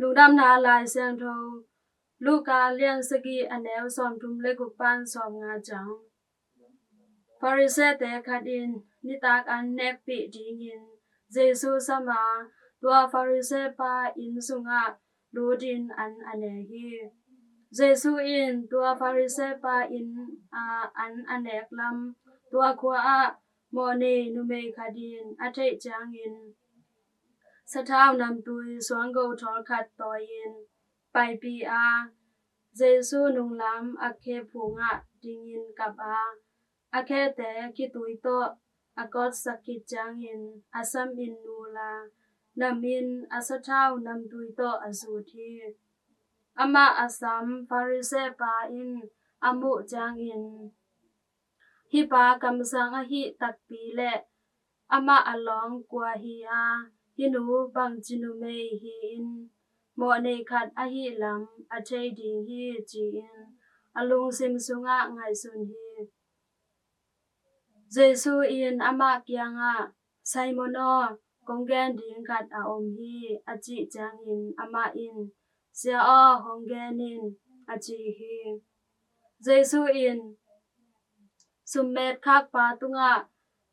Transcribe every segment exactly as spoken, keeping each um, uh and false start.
Lungdamna Lai Siangtho, Luka lian sagih, a neu sawmthum le guk pan sawmnga ciang. Farisee-te khat in nitak an nekpih dingin Jesu sam a, tua Farisee pa inn sungah lutin an a nek hi. Jesu in tua Farisee pa inn a an a nek lam, tua khua ah mawhnei numei khat in a theih ciangin, sathau namtui suanggo thawl khat tawi-in paipih a, Jesu nunglam a khe phungah dingin kap a, a khete khitui tawh a kawtsak khit ciangin a samin nul a, namin a sathau namtui tawh a zut hi. Amah a sam Farisee pa in a muh ciangin, hih pa kamsang ahih takpi leh amah a lawng kua hi a, hih nu bangci numei hi in, mawhnei khat ahih lam a thei ding hi, ci-in a lungsim sungah ngaihsun hi. Jesu in amah kiangah, Simon aw, kong gen ding khat a om hi, a cih ciangin amah in, Sia aw, hong gen in, a ci hi. Jesu in, summet khakpa tungah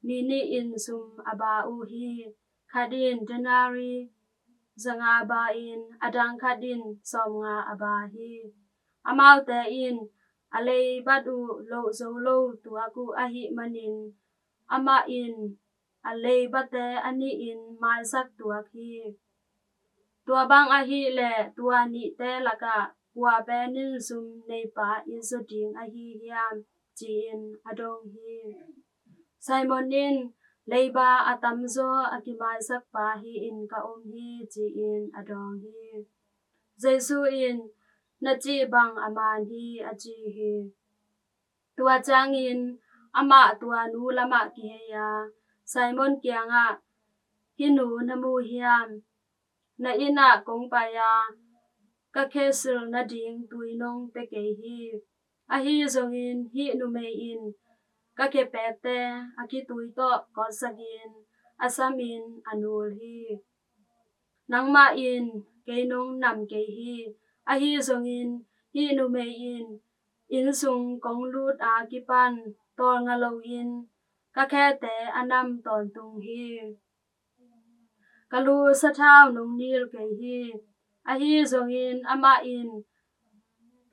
mi nih in sum a ba uh hi. Khat in denarii zanga ba-in, a dang khat in sawmnga a ba hi. Amaute in a leibat uh loh zo lo tuak uh ahih manin, amah in a leibate a nih in maisak tuak hi. Tua bang ahih leh tua nihte lakah kua pen in sum neipa i zaw ding ahi hiam, ci-in a dong hi. Simon in, Leiba a tamzaw a kimaisakpa hi-in ka um hi, ci-in a dawng hi. Jesu in, Na cih bang a man hi, a ci hi. Tua ciangin amah tua nu lamah kihei a, Simon kiangah, Hih nu na mu hiam? Na inn ah kong pai a, ka khe sil nading tui nong pia kei hi. Ahi zongin hih numei in ka khe pekte a khitui tawh kawtsakin a samin a nul hi. Nangmah in kei nong nam kei hi. Ahi zongin hih numei in inn sung kong lut a kipan tawlnga loin ka khete a nam tawntung hi. Ka lu sathau nong nil kei hi. Ahi zongin amah in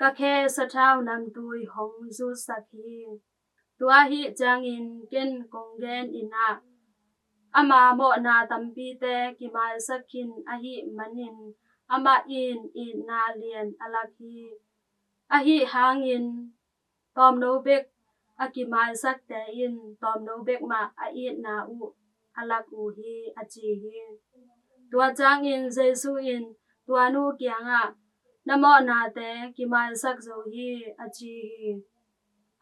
ka khe sathau namtui hong zutsak hi. Tua ahih ciangin ken kong gen in ah, ama mawhna tampite kimaisak khin ahih manin amah in itna lian a lak hi. Ahi hangin tawmno bek a kimaisakte in tawmno bek mah a itna uh a lak uh hi, a ci hi. Tua ciangin Jesu in tua nu kiangah, Na mawhnate kimaisak zo hi, a ci hi.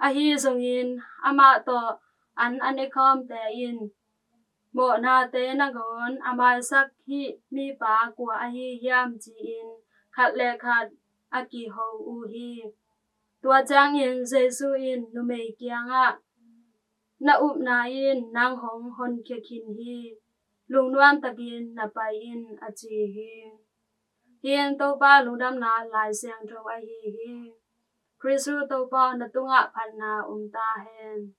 Ahi zongin amah tawh an a nekhawmte in, Mawhnate nangawn a maisak hih mipa kua ahi hiam? Ci-in khat le khat a kiho uh hi. Tua ciangin Jesu in numei kiangah, Na upna in nang hong honkhia khin hi. Lungnuam takin na pai in, a ci hi. Hih in Topa Lungdamna Lai Siangtho ahi hi. Khristu Topa, na tungah phatna om ta hen.